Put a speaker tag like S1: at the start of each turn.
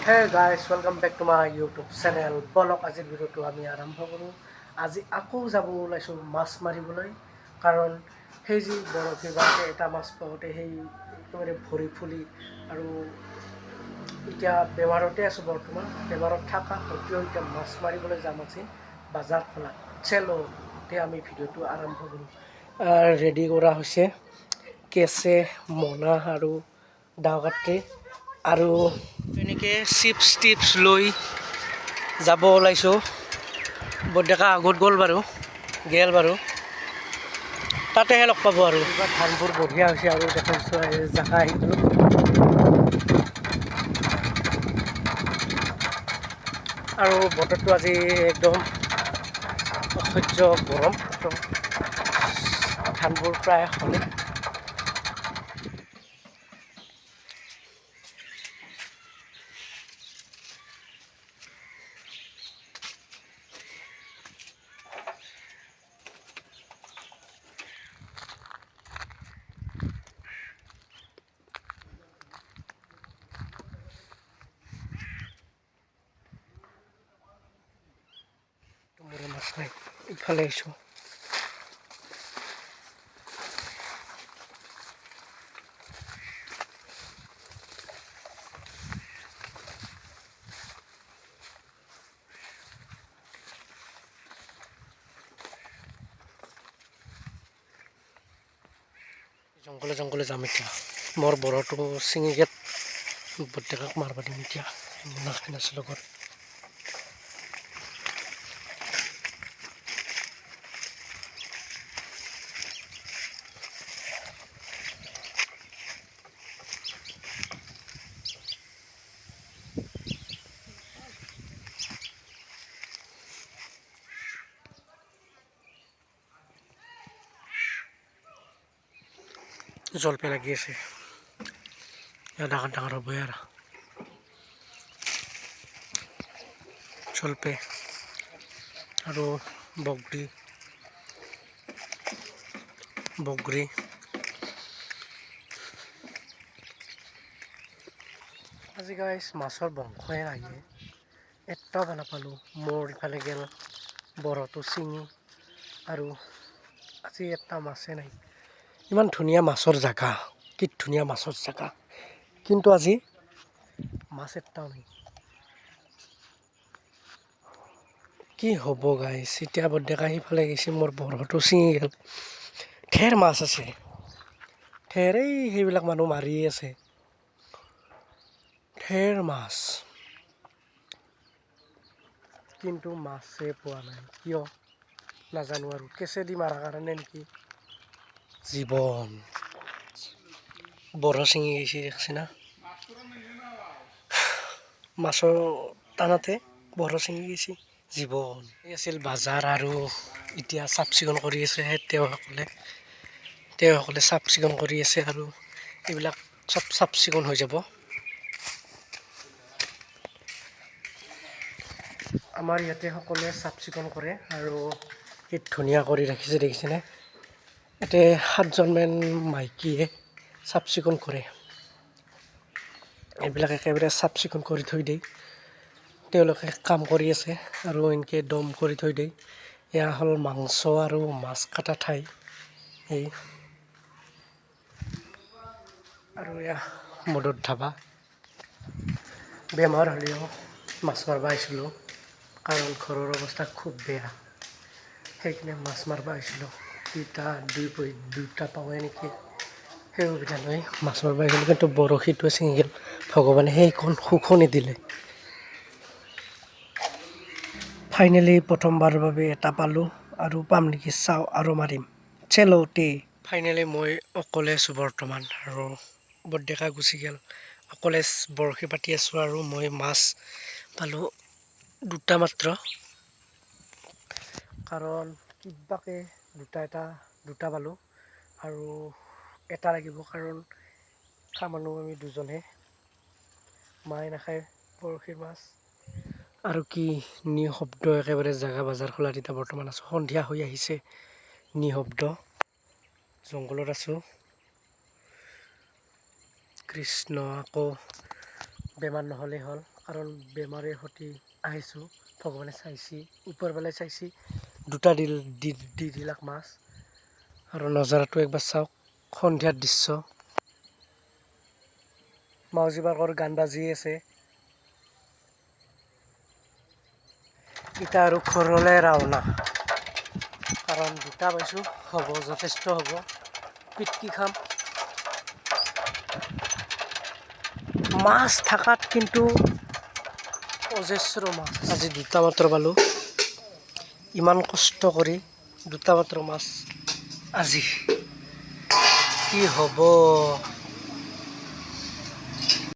S1: Hey guys, welcome back to my YouTube channel. বলক, আজিৰ ভিডিঅ'টো আমি আৰম্ভ কৰোঁ। আজি আকৌ যাব ওলাইছোঁ মাছ মাৰিবলৈ, কাৰণ সেই যি বৰশী বাওঁতে এটা মাছ পাওঁতে সেই একেবাৰে ভৰি ফুলি আৰু এতিয়া বেমাৰতে আছোঁ বৰ্তমান। বেমাৰত থকা সত্ত্বেও এতিয়া মাছ মাৰিবলৈ যাম আজি বাজাৰ খোলাত। চেলো, এতিয়া আমি ভিডিঅ'টো আৰম্ভ কৰোঁ। ৰেডি কৰা হৈছে কেঁচে, মোনা আৰু দাও কাঠি আৰু এনেকৈ চিপছ টিপছ লৈ যাব ওলাইছোঁ। বৰডেকা আগত গ'ল বাৰু, গেল বাৰু, তাতেহে লগ পাব। আৰু এইবাৰ ধানবোৰ বঢ়িয়া হৈছে আৰু দেখাইছোঁ, জেগা আহি গ'লোঁ। আৰু বতৰটো আজি একদম অসহ্য গৰম, একদম ধানবোৰ প্ৰায় হ'লে। মোৰে মাছ নাই, ইফালে আহিছোঁ। জংঘলে জংঘলে যাম এতিয়া। মোৰ বৰটো ছিঙি গেল, বৰডেকাক মাৰবা দিম এতিয়া। মোনাখান আছে লগত। জলপে লাগি আছে, ডাঙৰ ডাঙৰ হ'ব আৰু জলপে আৰু বগৰী বগৰী। আজি গাইছ মাছৰ বংশই নাহে, এটাও নাপালোঁ। মোৰ ইফালে গেল বৰহটো ছিঙি আৰু আজি এটা মাছে নাই। ইমান ধুনীয়া মাছৰ জেগা, কি ধুনীয়া মাছৰ জেগা, কিন্তু আজি মাছ এটাও নাই। কি হ'ব গাইছ এতিয়া? বৰডেকা সিফালে গৈছে, মোৰ বৰহটো ছিঙি গ'ল। ঢেৰ মাছ আছে, ঢেৰ। এই সেইবিলাক মানুহ মাৰিয়ে আছে, ঢেৰ মাছ, কিন্তু মাছে পোৱা নাই। কিয় নাজানো আৰু, কেঁচেদি মাৰাৰ কাৰণে নেকি। জীৱন বৰহ ছিঙি গৈছে, দেখছি না? মাছৰ টানাতে বৰহ ছিঙি গৈছে। জীৱন। এই আছিল বাজাৰ আৰু এতিয়া চাফ চিকুণ কৰি আছে তেওঁসকলে চাফ চিকুণ কৰি আছে আৰু এইবিলাক চব চাফ চিকুণ হৈ যাব। আমাৰ ইয়াতে সকলোৱে চাফ চিকুণ কৰে আৰু কি ধুনীয়া কৰি ৰাখিছে, দেখিছেনে? ইয়াতে 7জনমান মাইকীয়ে চাফ চিকুণ কৰে। এইবিলাক একেবাৰে চাফ চিকুণ কৰি থৈ দিয়ে। তেওঁলোকে কাম কৰি আছে আৰু এনেকৈ দম কৰি থৈ দিয়ে। এয়া হ'ল মাংস আৰু মাছ কটা ঠাই এই আৰু এয়া মদৰ ধাবা। বেমাৰ হ'লেও মাছ মাৰিব আহিছিলোঁ, কাৰণ ঘৰৰ অৱস্থা খুব বেয়া, সেইকাৰণে মাছ মাৰিব আহিছিলোঁ। দুটা দুই দুটা পাওঁৱে নেকি, সেই সুবিধা লৈ মাছ মাৰিব আহিছিলোঁ, কিন্তু বৰশীটোৱে ছিঙি গ'ল। ভগৱানে সেইকণ সুখো নিদিলে। ফাইনেলি প্ৰথমবাৰৰ বাবে এটা পালোঁ আৰু পাম নেকি চাওঁ আৰু মাৰিম। চেলো তে ফাইনেলি মই অকলে আছোঁ বৰ্তমান আৰু বৰডেকা গুচি গ'ল। অকলে বৰশী পাতি আছোঁ আৰু মই মাছ পালোঁ দুটা মাত্ৰ, কাৰণ কিবাকৈ দুটা এটা দুটা পালোঁ আৰু এটা লাগিব, কাৰণ খা মানুহ আমি দুজনহে, মায়ে নাখায় বৰশীৰ মাছ। আৰু কি নিঃশব্দ একেবাৰে জেগা। বাজাৰ খোলাত এতিয়া বৰ্তমান আছোঁ, সন্ধিয়া হৈ আহিছে, নিঃশব্দ জংঘলত আছোঁ। কৃষ্ণ, আকৌ বেমাৰ নহ'লেই হ'ল, কাৰণ বেমাৰে সতি আহিছোঁ। ভগৱানে চাইছি, ওপৰফালে চাইছি, দুটা দিল দি দি দিলাক মাছ। আৰু নজাৰাটো একবাৰ চাওক, সন্ধিয়াৰ দৃশ্য। মাউজী পাৰ্কৰ গান বাজি আছে। এতিয়া আৰু ঘৰলৈ ৰাওনা, কাৰণ দুটা পাইছোঁ, হ'ব, যথেষ্ট হ'ব, পিটকি খাম। মাছ থাকাত কিন্তু অজস্ৰ মাছ। আজি দুটা মাত্ৰ পালোঁ, ইমান কষ্ট কৰি দুটা মাত্ৰ মাছ আজি, কি হ'ব?